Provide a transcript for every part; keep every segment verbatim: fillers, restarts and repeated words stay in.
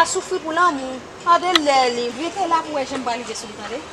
Soufri pou lanmou. Tande lè li. Rete la pou wè jan m pral rive sou li, tande.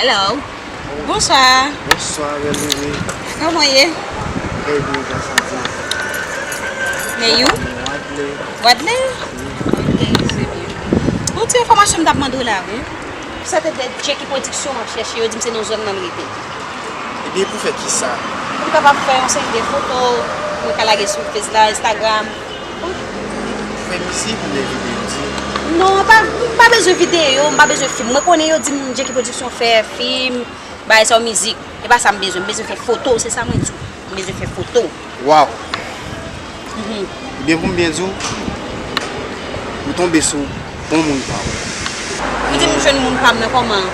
Hello. Bonswa. Bonswa, bèl bebe. Kòman w ye? Trè byen, gras a Dye. Men you? Wadley. Wadley? Wi. Ok, se byen. Bon, ti enfòmasyon m t ap mande w la, wi. Sa te de Jackie Production m ap chèche, yo di m se nan zòn nan l rete. Ebyen, pou fè kisa? Pou m kapab fè yon seri de foto, pou mwen ka lage sou Face la, Instagram. Fè mizik oubyen videyo, di. Non, pa, m pa bezwen videyo, m pa bezwen fim. Mwen konnen yo di m Jackie Production fè fim, bagay sa yo mizik. E pa sa m bezwen, m bezwen fè foto, se sa mwen di w. M bezwen fè foto. Waw. Mhm. Ebyen, pou m byen di w, ou tonbe sou bon moun pa w. Ou di m jwenn moun pa m nan kòman?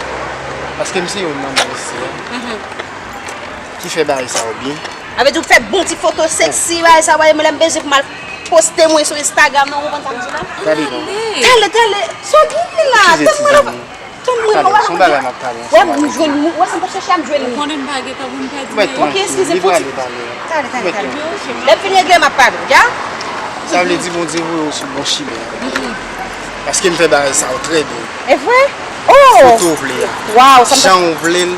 Paske m se youn nan moun isi a. Mhm. Ki fè bagay sa yo byen. Sa vle di w fè bon ti foto sexy, bagay sa, bagay, mwen lè m bezwen pou m al poste mwen sou Instagram nan, ou konprann sa m di la? Gade non. Talè, talè, sa w gen la? Eskize, tizan. Tann mwen, wè, wè, wè, m jwenn moun, wè sa m t ap chèche a, m jwenn moun. Ou konnen m pa gen tan pou m pèdi. Ok, eskize m, fouti. Talè, talè, talè. Lè m fin regle, m ap pale w, ya? Sa vle di Bondye voye w sou bon chimen. Mhm. Paske m fè bagay sa yo trè byen. E vre? Oh! Foto w vle a. Waw, sa m ta... Jan w vle l,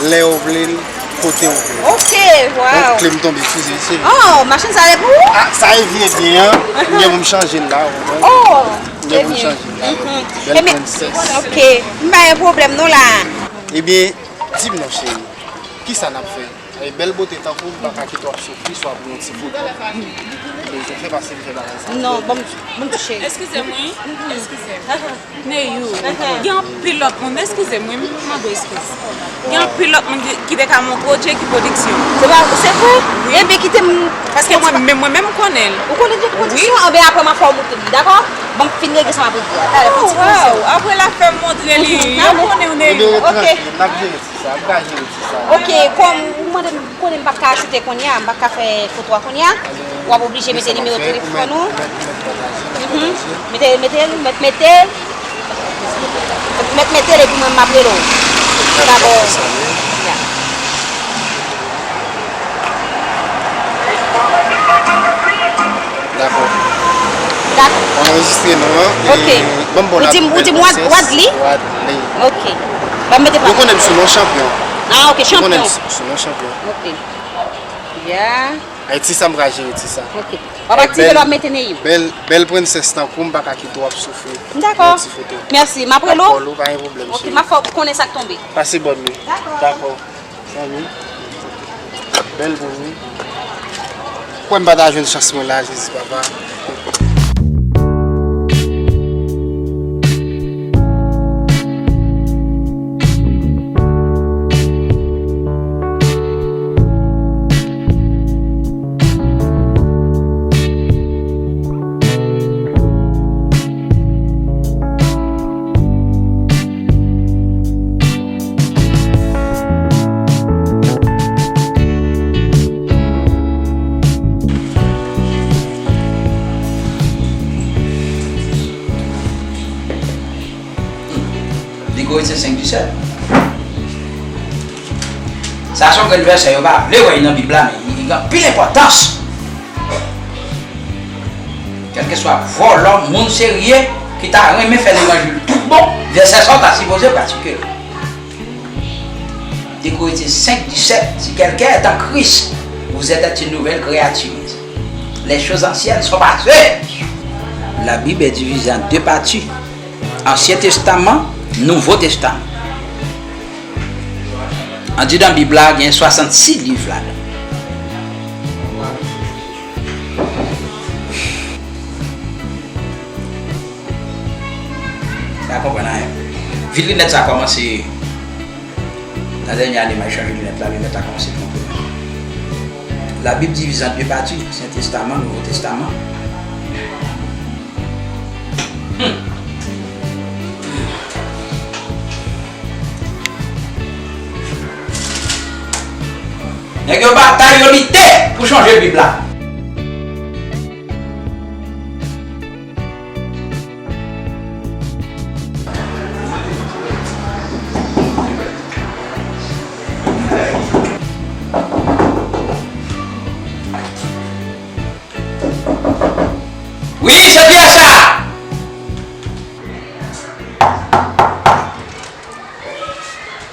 lè w vle l, kote w vle l. Ok, waw. Bon, kle m tonbe, eskize, eskize. Oh, machin sa e pou ou? Ah, sa e vye byen an. M gen pou m chanje l la, ou konprann? Oh! M gen pou m chanje l la. Mhm. Bèl prensès. Ok, m pa gen pwoblèm non la. Ebyen, di m non, cheri, kisa n ap fè? Ay, bèl bote tankou m pa ka kite w ap soufri, swa pou yon ti foto. Ou bezwen fè pase m fè bagay sa. Non, ban m, ban m touche. Eskize m, wi. Eskize m. Neyou, gen anpil lòt moun, eskize m, wi, m mande w eskiz. Gen anpil lòt moun ki, ki te ka montre w Jackie Production. Se pa, se vre? Wi. Ebyen, kite m. Paske mwen menm, mwen menm, m konnen l. Ou konnen Jackie Production? Wi. Anben, apre m ap fè w montre m, dakò? Ban m fin regle sa m ap regle a. Talè, fè yon ti poze. Waw, apre l ap fè m montre li, yo konnen w, Neyou. Ebyen, tranke, n ap jere ti sa, m ka jere ti sa. Ok, kòm ou mande m, konnen m p ap ka ajoute kounye a, m p ap ka fè foto a kounye a, w ap oblije mete nimewo telefòn ou. Mhm. Mete, mete l, mèt mete l. Mèt mete l epi mwen m ap rele w. Dakò. Ya. Dakò. Dakò. Anrejistre non an. Ok. Ban m ba w la. Ou di m, ou di m Wad-, Wadley? Wadley. Ok. Ban m mete pa. Yo konnen m sou non Chanpyon. Ah, ok, Chanpyon. Yo konnen m sou non Chanpyon. Ok. Ya. Ay, ti sa m pral jere ti sa. Ok. W ap aktive l, w ap mete Neyou. Bèl, bèl prensès tankou m pa ka kite w ap soufri. Dakò. Yon ti foto. Mèsi. M ap rele w. M ap call ou, pa gen pwoblèm, cheri. Ok, m ap fè w konnen sa k tonbe. Pase bòn nuit. Dakò. Dakò. Zanmi. Bèl bòn nuit. Kwè m pa ta jwenn chans mwen la, Jezi papa. Li korije senk disèt. Sa se yon grenn vèsè yo pa vle wè nan Bib la, men li gen anpil enpòtans. Kèlkeswa vòlò, moun serye ki ta renmen fè levanjil tout bon, vèsè sa w ta sipoze pratike l. De Korentyen senk disèt, si quelqu'un est en Christ, vous êtes une nouvelle créature. Les choses anciennes sont passées. La Bible est divisée en deux parties, Ancien Testament, Nouveau Testament. Andidan Bib la, gen swasannsis liv ladan. Pa konprann anyen. Vit linèt sa kòmanse nan dènye ane m al chanje linèt la, linèt la kòmanse twonpe Labib divize an de pati, Sen Testaman, Nouvo Testaman. Hmm. Nèg yo batay, yo lite pou chanje Bib la. Wi, se byen sa.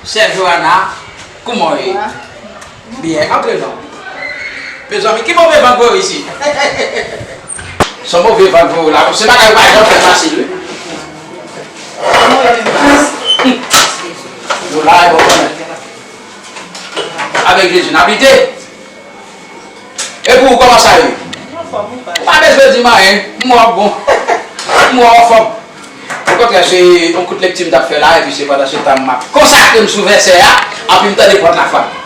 Sè Joana, kouman w ye? Byen, antre non. Mezanmi, ki move van k voye w isit? Se yon move van k voye w la. Se bagay ou pa janm fè fasil, wi. Nou la, e bon, konnen. Avèk Jezi, n ap lite. E pou ou, kòman sa ye? Ou pa bezwen di m anyen. M wè w bon. M wè w anfòm. Okontrè, se yon kout lekti m t ap fè la, epi se pandan se tan m ap konsakre m sou vèsè a, anpi m tande pòt la frape.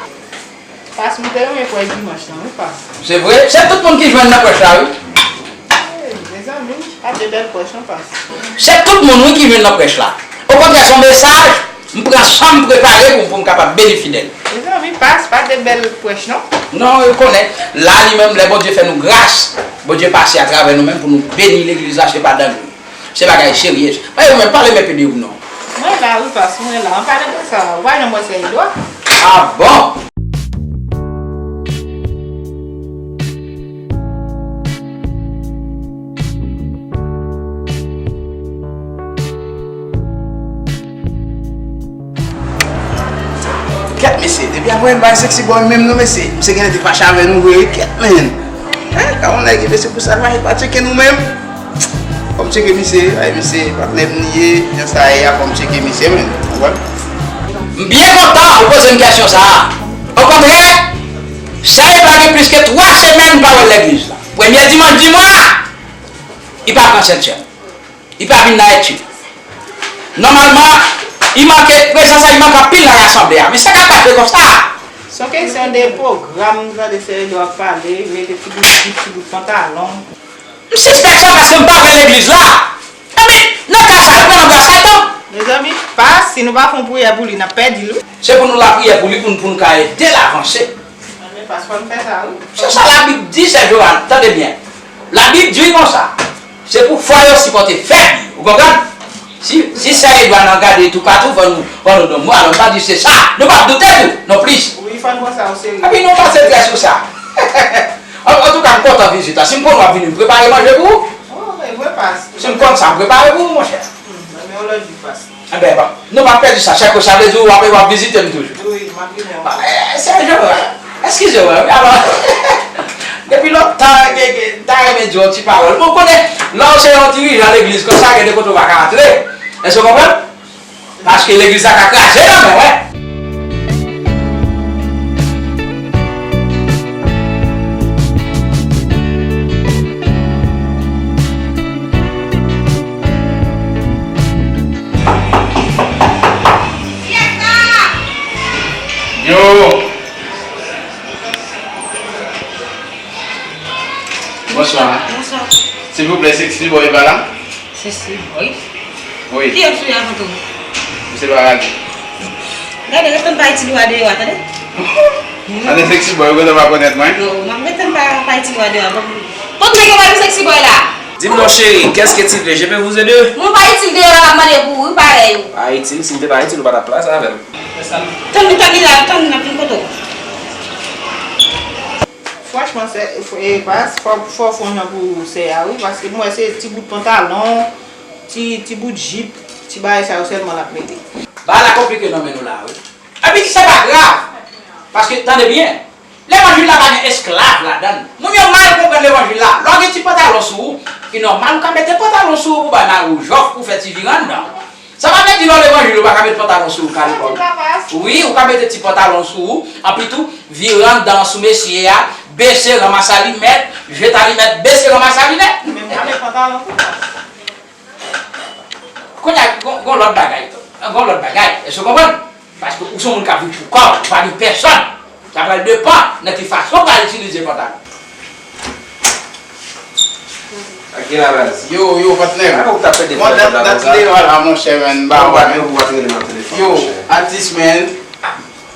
Pas, m te renmen prèch dimanch lan, wi, pas. Se vre? Se tout moun ki jwenn nan prèch la, wi. Ey, mezanmi, pa de bèl prèch, non, pas. Se tout moun, wi, ki jwenn nan prèch la. Okontrè, se yon mesaj, m pran san m prepare pou, pou m kapab beni fidèl. Mezanmi, pas, pa de bèl prèch, non. Non, ou konnen, la, li menm, lè Bondye fè nou gras, Bondye pase atravè nou menm pou nou beni legliz la, se pa danje. Se bagay serye. Mwen menm, pale m enpe de ou non. Mwen la, wi, pas, mwen la. Ann pale de sa. Ou pa janm wè sè Edwa? Ah bon? Kèt, mesye, depi apre yon bagay Sexy Boy menm non, mesye. Misye genlè te fache avè nou vre, kèt, menn. Hein, kòman nèg, mesye, pou sa, pa, pa tcheke nou menm. Fò m tcheke misye, ay, misye, patnè m li ye, jan sa ye a, fò m tcheke misye, menn. Ou konprann? M byen kontan ou poze m kèsyon sa a. Okontrè, sè Edwa gen plis ke twa semèn pa wè l legliz la. Premye dimanch di mwa a, li pa pran sentyanm. Li pa vin nan etid. Nòmalman, li manke, prezans li manke anpil nan rasanble a. Men sa k ap pase konsa? Se yon kesyon de pwogram, m tande sè Edwa ap pale, mete ti bout jip, ti bout pantalon. M sispèk sa paske m pa wè l legliz la. Epi, nan ka sa, l pran nan bra Satan. Mezanmi, pas, si nou pa fè yon priyè pou li, n ap pèdi l, wi. Se pou nou lapriyè pou li, pou n, pou n ka ede l avanse. Anben, pas, fò n fè sa, wi. Se sa Labib di, sè Joanne. Tande byen. Labib di konsa, se pou fò yo sipòte fèb yo. Ou konprann? Si, si sè Edwa nan gade toupatou, fò nou, fò nou donn mo. Alò, m pa di se sa. Nou p ap doute tou, non plis. Wi, fò n pran sa o serye. Epi nou pase trè sou sa. An, antouka, m kontan vizit la. Si m konn w ap vini, m prepare manje pou ou. Oh, e vre, pas. Si m konn sa, m prepare pou ou, monchè. Hmm, men yon lòt jou, pas. Enben, bon, nou p ap pèdi sa. Chak sa vle di w ap, w ap vizite m toujou. Wi, m ap vini ankò. Ah, eh, Sèjò, eskize w, wi, alò, depi lontan, gen, gen, m ta renmen di w yon ti pawòl. Bon, ou konnen, lè w se yon dirijan legliz konsa, gen de kote w pa ka antre. Èske w konprann? Paske legliz la ka kraze nan men w, wi. Yo! Bonswa. Bonswa. Silvouplè, Sexy Boy pa la? Sexy Boy? Wi. Kiyès ou ye avan tou? Misye pa rale. Gade, ret tann pa itil ou a deyò a, tande? Tande Sexy Boy, ou gentan pa konèt mwen? Yo, m ap ret tann pa, pa itil ou a deyò a. Bon. Tout nèg yo pa di Sexy Boy la. Di m non cheri, qu'est-ce que tu veux? Je peux vous aider? Mwen pa itil deyò la, m ap mande pou ou, wi, parèy ou. Pa itil, si m te pa itil, ou pa t ap plas avè m. Tann, tann li la, tann li la, vin kote w. Franchman, sè, e, pas, fò, fò w fè yon jan pou sè a, wi, paske m wè se ti bout pantalon, ti, ti bout jip, ti bagay sa yo sèlman l ap mete. Bagay la konplike nan men nou la, wi. Epi se pa grav, paske, tande byen, levanjil la pa gen esklav ladan l. Moun yo mal konprann levanjil la. Lè w gen ti pantalon sou ou, e nòmal ou ka mete pantalon sou ou pou bay mari w jòf, pou fè ti vire anndan. Sa pa vle di lè w levanjil ou pa ka met pantalon sou ou, kalikòl. Wi, ou ka mete ti pantalon sou ou, anpi tou, vire anndan sou mesye a, bese, ranmase alimèt, jete alimèt, bese, ranmase alimèt. Men m pa met pantalon pou sa. Kounye a, gon, gon lòt bagay tou. Gon lòt bagay. Èske w konprann? Paske ou se yon moun k ap viv pou kò w, ou pa gen pèsòn. Sa pral depann nan ki fason w pral itilize pantalon. Ak ki la baz? Yo, yo, patnè. Ou ta pede fè dat la konsa. Yo, ala monchè, men, ba, Ou pa gen pou w ap rele nan telefòn, yo, monchè. Atis, men.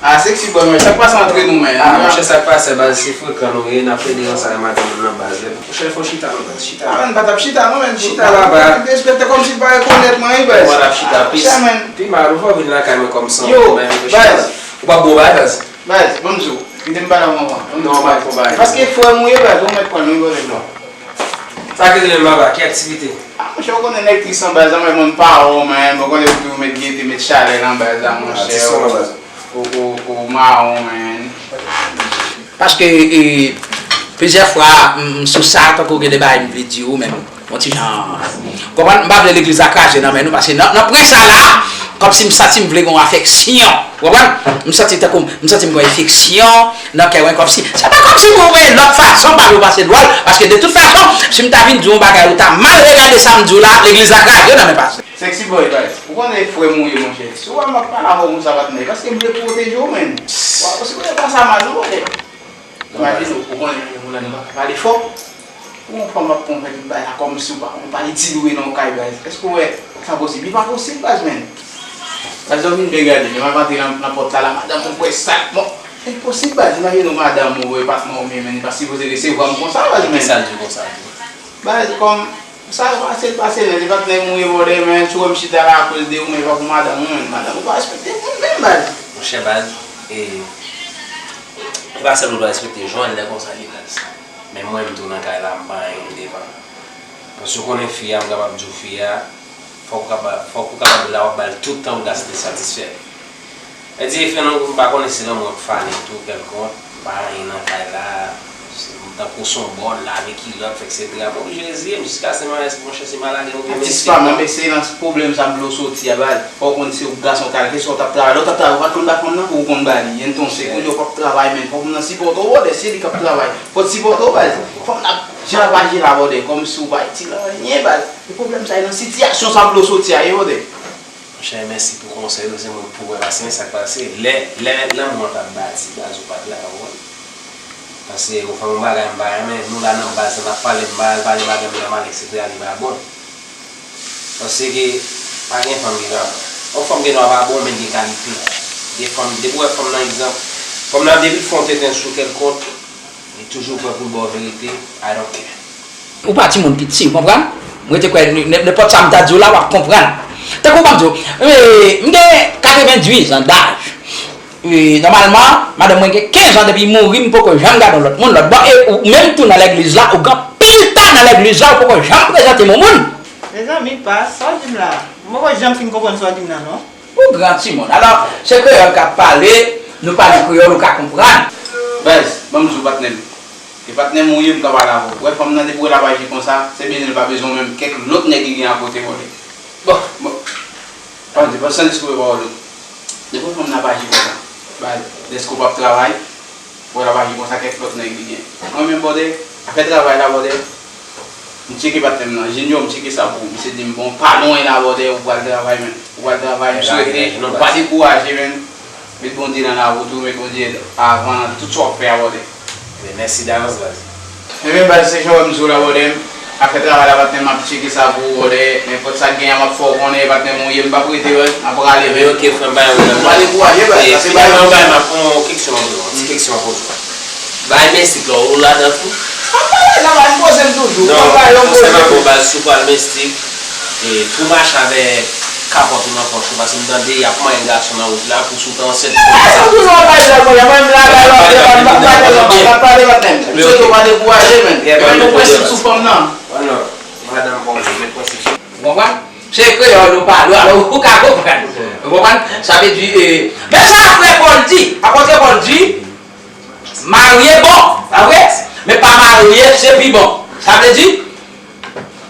Ah, sexy boy, men, sa k pase antre nou, men? Ah, monchè, sa k pase, baz, se frekan nou ye, n ap pede ansanm ak madanm nou nan baz. Monchè, fò chita, non, baz, chita. Ah, men, pa t ap chita, non, men. Chita la, baz. Respekte kòmsi l pa rekonèt mwen, wi, baz. Ou pa t ap chita, pis. Chita, men. Pi mal, ou fò vin lakay mwen kòm san Yo, men, baz. Ou pa bon bagay, baz. Baz, ban m di w. Kite m pale avè w anvan. Non, baz, bon bagay. Paske frè m ou ye, baz, ou mèt pran l, wi, bòlèt la. Sa k rele l, baba? Ki aktivite? Ah, monchè, ou konnen nèg tris an baz, anmè moun pa wè w, men, bon, konnen pou yo met gete, met chalè nan baz la, monchè. Atis lan, baz. Ou, ou, ou mawon, men. Paske, e, plizyè fwa, m, m sou sa, tankou gen de bagay m vle di w, men, yon ti jan, konprann, m pa vle legliz la kraze nan men nou, paske nan, nan pwen sa la, kòmsi m santi m vle gen yon afeksyon, konprann? M santi tankou, m santi m gen yon afeksyon nan kè mwen, kòmsi, se pa kòmsi pou yon lòt fason, pa vle pase dwòl, paske de tout fason, si m ta vin di w yon bagay, ou ta mal regade sa m di w la, legliz la kraze nan men pastè. Sexy boy, baz. Ou konnen frè m ou ye, monchè. Si w wè m ap pale avè w konsa, patnè, paske m vle pwoteje w, men. Ou pa sipoze pran sa mal, non, patnè. Imajine w, ou konnen, moun nan nou pa ka pale fò. Pou yon fanm ap konprann tout bagay la kòmsi w pa, ou pa itil ou ye nan yon kay, baz. Èske w wè sa posib? Li pa posib, baz, men. Baz, lè w vin byen gade, lè m ap antre nan, nan pòt la, la, madanm ou kwè sa. Bon, enposib, baz. Imajine w madanm ou, patnè w, men, men, li pa sipoze resevwa m konsa, baz, men. Kisa l di w konsa? Baz, kòm sa yo pase l pase nèt, e patnè m ou ye, bòdè, men si w wè m chita la akoz de ou, men e pa pou madanm ou, men madanm ou pa respekte moun menm, baz. Monchè, baz, e, e pa sèl ou pa respekte, jan l lè konsa li, baz. Men mwen menm tou nan kay la, m pa anyen m devan. Paske w konnen fi a, m kapab di w fi a, fòk ou kapab, fòk ou kapab la w ap ba l tout tan pou l ka satisfè. Sa di fè non, m pa konnen si lanmou ap fane tou kèlkonk, m pa anyen nan kay la, m tankou s on bòl, lave kilòt, fè etsetera. M oblije reziye m jiskaske m a, monchè, si m a lage m oubyen mesye. Atis pa m, men se nan pwoblèm sa m vle w soti a, baz. Fò w konn se w gason kay la, keswa w t ap travay. Lè w t ap travay, ou pa t konn ba fanm nan kou ou konn ba li. Entonse, kounye a w p ap travay, men fò fanm nan sipòte w, bòdè, se li k ap travay. Fò w sipòte w, baz. Fanm nan jan l ap aji la, bòdè, kòmsi w pa itil anyen, baz. E pwoblèm sa e nan sitiyasyon sa m vle w soti a, ye, bòdè. Monchè, mèsi pou konsèy ou, se mwen pou wè, paske men sa k pase, lè, lè lanmou an t ap bati, baz, ou pa t la, ou konprann? Paske ou fè yon bagay m pa renmen, nou la nan baz la, n ap pale, m pa al pale bagay m nan mal, etsetera, li pa bon. Paske pa gen fanm ki pa bon. Yon fanm gendwa pa bon, men l gen kalite. Gen fanm, depi w wè fanm nan, egzanp, fanm nan depi l fè yon tenten sou kèlkonk, li toujou prè pou l ba w verite, I don't care. Ou pa timoun piti, ou konprann? Mwen te kwè n-, n-, nenpòt sa m ta di w la, w ap konprann. Tankou ban m di w, e, m gen katrevenduizan daj. E, nòmalman, madanm mwen gen kenz an depi l mouri, m poko janm gade yon lòt moun lòt bò. E ou menm tou nan legliz la, ou gen anpil tan nan legliz la, ou poko janm prezante m yon moun. Mezanmi, pas, sa w di m la? M poko janm fin konprann sa w di m nan, non. Ou gran timoun. Alò, se kreyòl k ap pale, nou pale kreyòl, ou ka konprann. Baz, ban m di w, patnè m. E patnè m ou ye, m ka pale avè w. Ou wè fanm nan, depi w wè l ap aji konsa, se byen li pa bezwen w menm, kèk lòt nèg li gen akote w. Bon, bon. Panse, panse san diskou pawòl ou. Depi w wè fanm nan ap aji konsa, baz, dèske w p ap travay, w wè l ap aji konsa, kèk lòt nèg li gen. Mwen menm, bòdè, afè travay la, bòdè, m tcheke patnè m nan, Junior, m tcheke sa pou ou. Misye di m, bon, pa lwen la, bòdè, ou pral travay, men. Ou pral travay, m swete, ou pa dekouraje, men. Met Bondye nan lavi w tou, met Bondye avan nan tout sa w ap fè a, bòdè. Ebyen, mèsi davans, baz. Ebyen, baz, se jan w wè m di w la, bòdè. Afè travay la, patnè m, m ap tcheke sa pou ou, bòdè. Nenpòt sa k genyen an, m ap fè w konnen, patnè m ou ye, m p ap rete, wè. M ap rale, men. Ok, frè m, pa gen pwoblèm, non. Pa dekouraje, baz. E, finalman, yon bagay, m ap fè yon kesyon an pou ou, ti kesyon an pou ou. Bagay mistik la, ou ladan tou? M ap pale, nan bagay, m poze m toujou. Non, konsènan pou baz, si w pral mistik, e, pou mache avèk kapòt ou nan pòch ou, paske m tande y ap manyen gason nan wout la, pou si w te ansent, pou sa. Ou toujou ap pale la, konnya, mwen, m la, la, la, la, m ap pale, m ap pale, patnè m. M swete w pa dekouraje, men. Gen yon prensip sou fanm nan. Madanm pa w gen prensip sou. Ou konprann? Se kreyòl nou pale, alò ou ka konprann. Ou konprann? Sa vle di, e, men sa frè Pòl di, apòt Pòl di, marye bon, pa vre? Men pa marye, se pi bon. Sa vle di,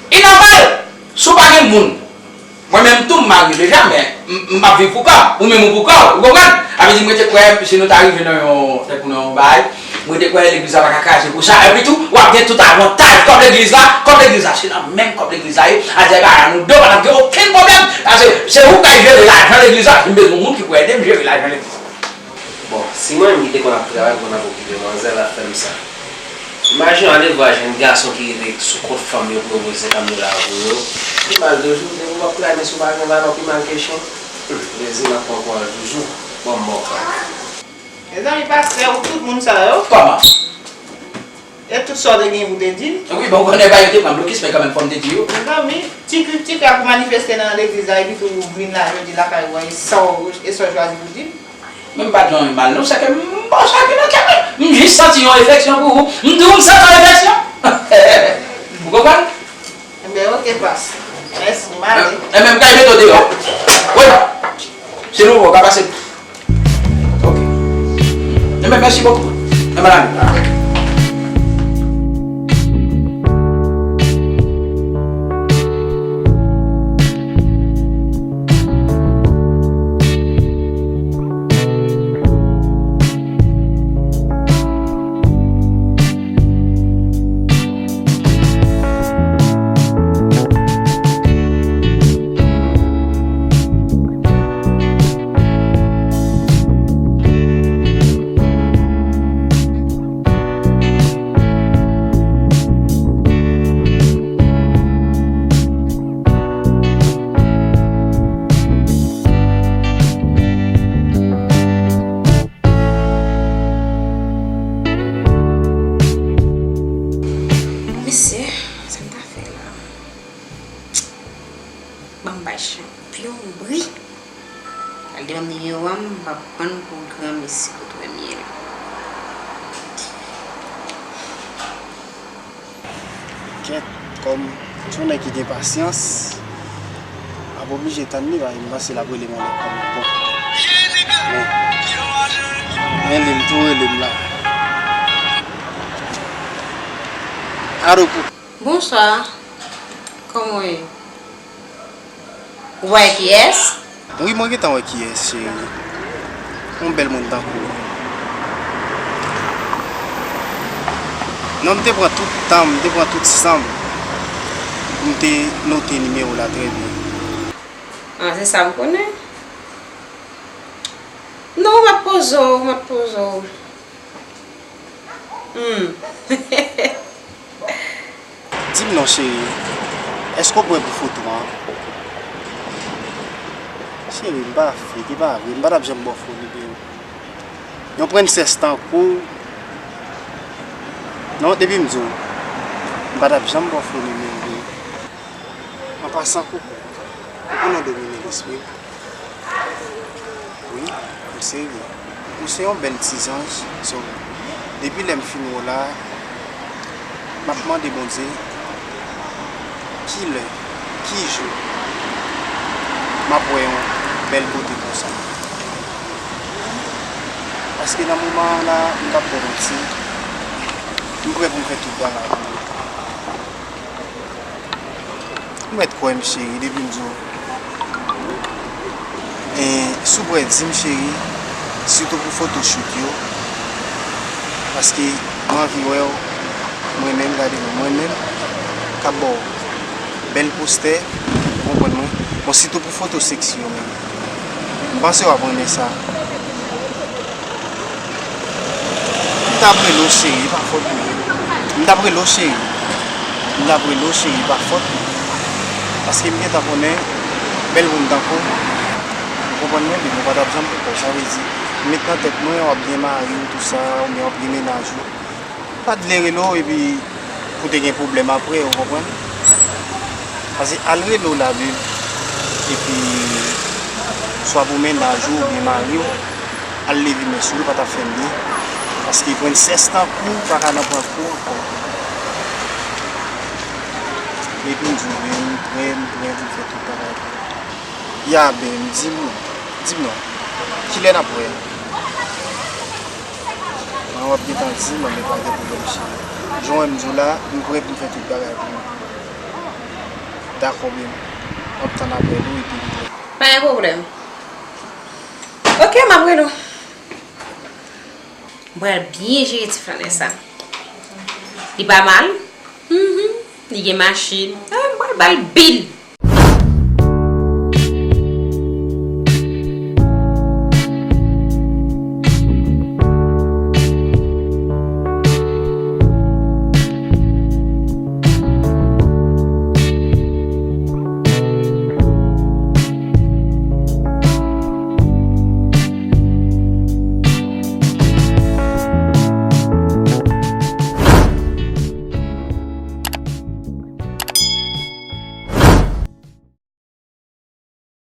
e nòmal, si w pa gen moun, mwen menm tou m marye deja, men m, m ap viv pou kò m, ou menm ou pou kò w, ou konprann? Sa vle di, mwen te kwè, si nou ta rive nan yon, tankou nan yon bagay, mwen te kwè legliz la pa ka kraze pou sa, epi tou, w ap gen tout avantaj, kòb legliz la, kòb legliz la, se nan menm kòb legliz la ye, a di, e pa nou de, pa n ap gen okenn pwoblèm, paske se ou k ap jere lajan legliz la, si m bezwen yon moun ki pou ede m jere lajan legliz la. Bon, Si mwen menm ki te konn ap travay, konn ap okipe manzè, l ap fè m sa. Imajine w ale vwa jèn gason ki rete sou kont fanm yo pou yo voye senkant dola pou yo. Pi mal toujou, depi w ap travay, men si w pa gen valè, w pi mal ke chen. Humm, mezanmi, m ap pran kouraj toujou. Bon, m mò kanmenm. Mezanmi, pastè, ou tout moun sa yo? Kòman? E tout sa w te gen pou te di l? Wi, bon, konnen pa yo te pran blokis, men kanmenm fò m te di yo. Mezanmi, ti krik ti krak ou manifeste nan legliz la, epi tou ou vin la jodi lakay ou an, e sa w, e sa w chwazi pou di l? Men m pa t gen anyen mal, non, sèke m ba w sa ki nan kè mwen. M jis santi yon efeksyon pou ou. M di w m santi yon efeksyon. Ou konprann? Enben, oke, pas. Mèsi, m ale. Enben, m kay mete w deyò. Wi. Se nou, ou ka pase. Oke. Enben, mèsi bokou. Enben, ale. Mesye, sa m ta fè la? Ban m bay chanpyon bri. Al demann nimewo a, m p ap pran l pou granmesi kote w wè m ye la. Kèt, kòm m se yon nèg ki gen pasyans, m ap oblije tann li, paske m panse l ap rele m yon lòt kòm bon. Men, men li, li tou rele m la. Alo, pou Bonswa. Kòman w ye? Ou wè kiyès? Wi, mwen gentan wè kiyès, cheri. Yon bèl moun tankou w. Non, m te pran tout tan m, m te pran tout san m pou m te note nimewo w la trè byen. Ah, se sa m konnen. Non, m ap poze w, m ap poze w. Hmm. Di m non, cheri, èske w prè pou foto a? Cheri, m pa fake, e pa vre, m pa t ap janm ba w fo nimewo. Yon prensès tankou w. Non, depi m di w, m pa t ap janm ba w fo nimewo, bebe. An pasan, koukou. Koukou nan domine lespri m. Wi, m serye. Ou se yon bèl ti zanj, so, depi lè m fin wè w la, m ap mande Bondye, ki lè, ki jou, m ap wè yon bèl kote konsa. Paske nan moman an la, m p ap fè manti, m prè pou m fè tout bagay pou ou. Ou mèt kwè m, cheri, depi m di w. E, si w prè, di m, cheri, sitou pou fotochout yo. Paske mwen anvi wè w, mwen menm, gade non, mwen menm, k ap ba w bèl postè, ou konprann mwen? Bon, sitou pou foto seksi yo menm. M panse w ap renmen sa. M t ap rele w cheri, e pa fòt mwen. M t ap rele w cheri. M t ap rele w cheri, e pa fòt mwen. Paske m gentan konnen, bèl moun tankou w, ou konprann mwen, depi w pa t ap janm pou kò w. Sa vle di, m met nan tèt mwen, w ap byen mari w, tou sa, oubyen w ap gen mennaj ou. Pa t vle rele w epi pou te gen pwoblèm apre, ou konprann? Paske al rele w la, babe, epi swa pou mennaj ou oubyen mari w, al leve men sou li, pa t ap fè m byen. Paske prensès tankou w pa ka nan pran kou ankò. Epi m di w, men m prè, m prè pou m fè tout bagay pou ou. Ya, babe, di m, di m non. Kilè n ap wè? Mwen, w ap gentan di m, men pa gen pwoblèm, cheri. Jan w wè m di w la, m prè pou m fè tout bagay pou ou. Dakò, babe. M ap tann apèl ou epi m prè. Pa gen pwoblèm. Oke, m ap rele w. M pral byen jere ti flannè sa. Li pa mal. Mhm. Li gen machin. Ah, m pral ba l bil.